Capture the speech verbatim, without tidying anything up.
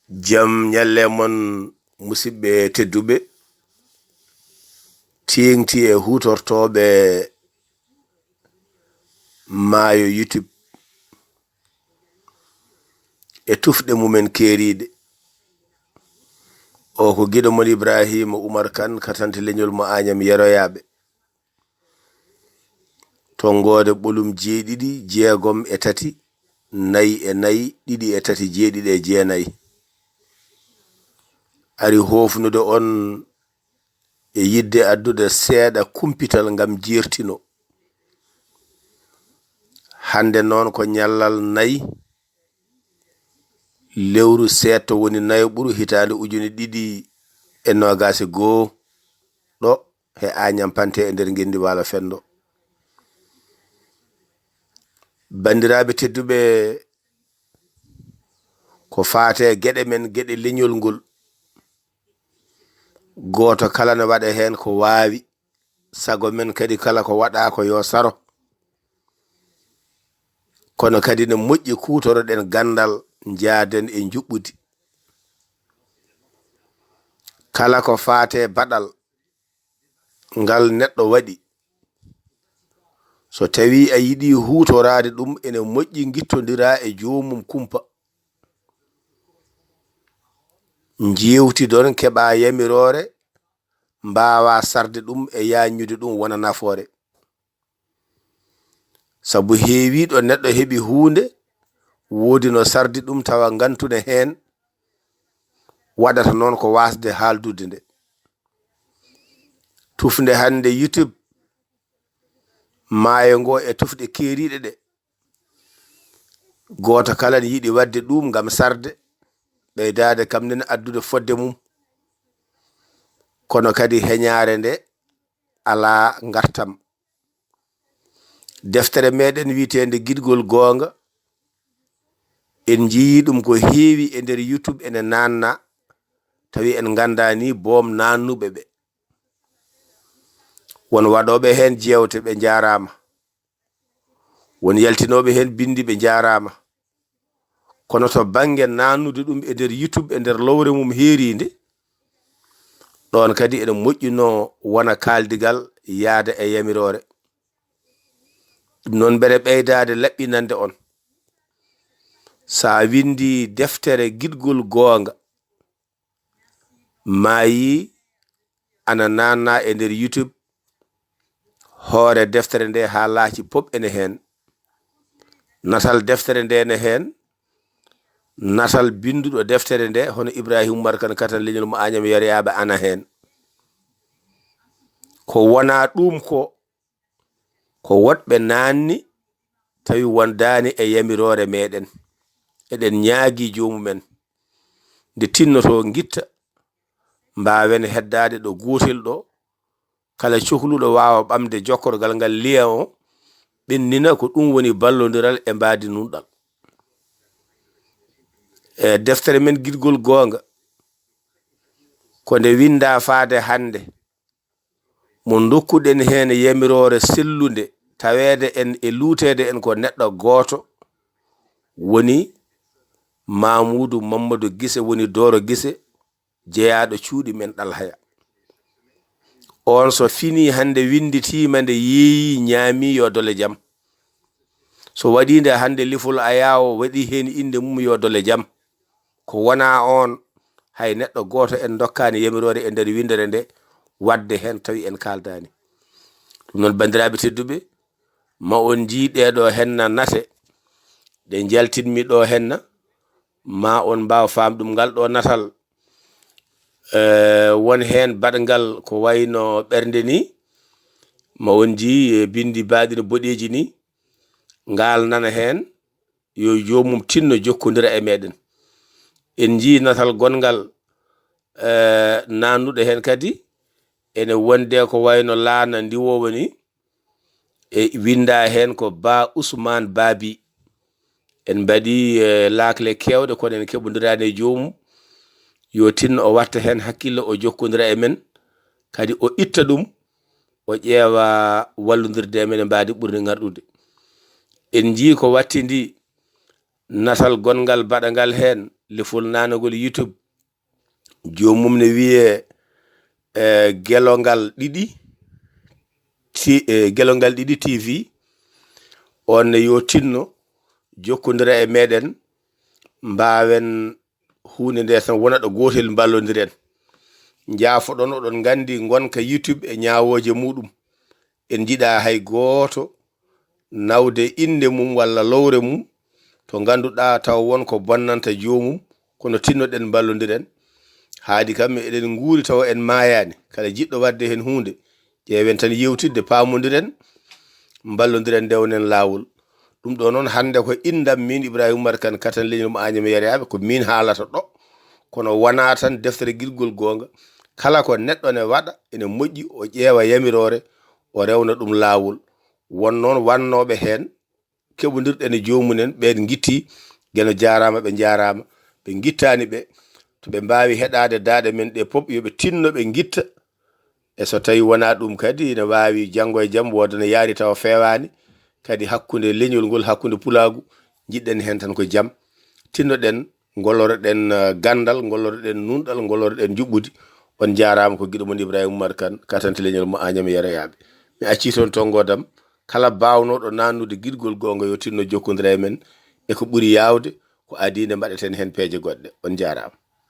Jam ñalle mon, musidɓe tedduɓe, teeŋti e huutortooɓe maayo YouTube e tufɗe mumen keeriiɗe. O ko giɗo mon Ibrahima Umar Kan, katante leñol mo Añam Yeroyaaɓe. Tonngoode ɓolum jeeɗiɗi, jeegom e tati, nayi e nayi, ɗiɗi e tati, jeeɗiɗi e jeenayi. Ari hoofnude on e yiɗde addude seeɗa kumpital ngam jeertino. Hannde noon ko ñallal nayi, lewru seeɗto woni nayo ɓuru hitaande ujune ɗiɗi e noogaas e goo ɗo he Añam Pante e nder ngenndi Waalo Fenndo. Banndiraaɓe tedduɓe, ko faate geɗe men, geɗe leñol ngol, gooto kala ne waɗa heen ko waawi. Sago men kadi kala ko waɗaa ko yo saro. Kono kadi ne moƴƴi kuutoroɗen ganndal, njaaden e njuɓɓudi. Kala ko faate baɗal ngal neɗɗo waɗi, so tawii a yiɗii huutoraade ɗum, ene moƴƴi ngittondiraa e joomum kumpa. Njeewtidon, keɓaa yamiroore, mbaawaa sarde ɗum e yaajnude ɗum wona nafoore. Sabu heewii ɗo neɗɗo heɓi huunde, woodi no sardi ɗum tawa ngantu ne heen, waɗata noon ko waasde haaldude nde. Tufnde hannde YouTube, maayo ngo e tufɗe keeriiɗe ɗe, gooto kala ne yiɗi waɗde ɗum ngam sarde, ɓeydaade kam nen addude fodde mum. Kono kadi heñaare nde alaa ngartam. Deftere meɗen wiyeteende Giɗgol Goonga, en njiyii ɗum ko heewi e nder YouTube ene naatna, tawi en nganndaani boom naatnuɓe ɓe. Won waɗooɓe heen jeewte, ɓe njaaraama. Won yaltinooɓe heen binndi, ɓe njaaraama. Kono to bannge naatnude ɗum e nder YouTube, e nder lowre mum heeriinde, ɗoon kadi ene moƴƴunoo wona kaaldigal yaada e yamiroore. Ɗum noon, mbeɗa ɓeydaade laɓɓinande on. So a winndii deftere Giɗgol Goonga, maayi ana naatna e nder YouTube, hoore deftere nde haa laaci pop ene heen. Natal deftere nde ne heen, natal binnduɗo deftere nde, hono Ibrahima Umar Kan, katan leñol mo Añam Yeroyaaɓe, ana heen. Ko wonaa ɗum ko, ko woɗɓe naatni, tawi wondaani e yamiroore meɗen. Eɗen ñaagii joomumen, nde tinnotoo ngitta, mbaawen heddaade ɗo gootel ɗo, kala cohluɗo waawa ɓamde jokkorgal ngal, lien o, ɓennina ko ɗum woni ballondiral e mbaadi nunɗal. E deftere men Giɗgol Goonga, ko nde winndaa faade hannde, mo ndokkuɗen heen yamiroore sellunde, taweede en e luuteede en ko neɗɗo gooto, woni Mamuudu Mammadu Gise, woni Dooro Gise, jeyaaɗo cuuɗi men Ɗalhaya. Oon so finii hannde, winnditiima nde, yeeyii, ñaamii, yo dole jam. So waɗii nde hannde lifol ayaawo, waɗii heen innde mum, yo dole jam. Ko wonaa oon, hay neɗɗo gooto en ndokkaani yamiroore e nder winndere nde, waɗde heen tawi en kaaldaani. Ɗum noon, banndiraaɓe tedduɓe, ma on njii ɗeeɗo henna nate ɗe njaltinmi ɗo henna, ma on mbaaw faam ɗum ngal ɗo natal. Eh, won heen baɗngal ko wayno ɓernde ni, ma on njii, eh, binndi baaɗi no boɗeeji ni, ngal nana heen, yo joomum tinno jokkondira e meɗen. En njii natal gonngal, eh, naannuɗo heen kadi, ene wonde ko wayno laana ndiwoowa ni, e winnda heen ko Ba Ousmane Babi. En mbaɗi, eh, laakle keewɗe, kono en keɓondiraani e joomum. Yo tinno o watta heen hakkille, o jokkondira e men, kadi o itta ɗum, o ƴeewa wallondirde e men e mbaadi ɓurndi ngarɗude. En njii ko wattindi natal gonngal baɗangal heen, lefol nanagol YouTube. Joomum ne wiyee, eh, Gelongal ɗiɗi T-, eh, Gelongal ɗiɗi T V. On ne yo tinno jokkondira e meɗen, mbaawen huunde nde tan wona ɗo gootel, mballondiren. Njaafoɗon, oɗon nganndi ngonka YouTube e ñaawooje muɗum. En njiɗa hay gooto nawde innde mum walla lowre mum to ngannduɗaa taw won ko bonnanta joomum, kono tinnoɗen mballondiren. Haadi kam eɗen nguuri tawa en maayaani. Kala jiɗɗo waɗde heen huunde, ƴeewen tan yewtidde, paamondiren, mballondiren, ndewnen laawol. Ɗum ɗo noon hannde ko inndam miin Ibrahima Umar Kan, katan leñol mo Añam e Yariyaaɓe, ko miin haalata ɗo. Kono wonaa tan deftere Giɗgol Goonga. Kala ko neɗɗo ne waɗa, ene moƴƴi o ƴeewa yamiroore, o rewna ɗum laawol. Won noon wannooɓe heen, keɓondirɗen e joomumen, ɓeen ngitti, Geno jaaraama, ɓe njaaraama, ɓe ngittaani ɓe, to ɓe mbaawi heɗaade daaɗe men ɗe pop, yo ɓe tinno ɓe ngitta. E so tawi wonaa ɗum kadi, ina waawi janngo e jam woodana yaari tawa feewaani, kadi hakkunde leñol ngol, hakkunde pulaagu, njiɗɗen heen tan ko jam. Tinnoɗen, ngolloreɗen, eh, ganndal, ngolloreɗen nunɗal, ngolloreɗen njuɓɓudi. On njaaraama, ko giɗo mon Ibrahima Umar Kan, katante leñol mo Añam e Yarayaaɓe. Mi accii toon tonngoodam, kala baawnooɗo naannude Giɗgol Goonga yo tinno jokkondira e men, e ko ɓuri yaawde, ko adii nde mbaɗeten heen peeje goɗɗe. On njaaraama.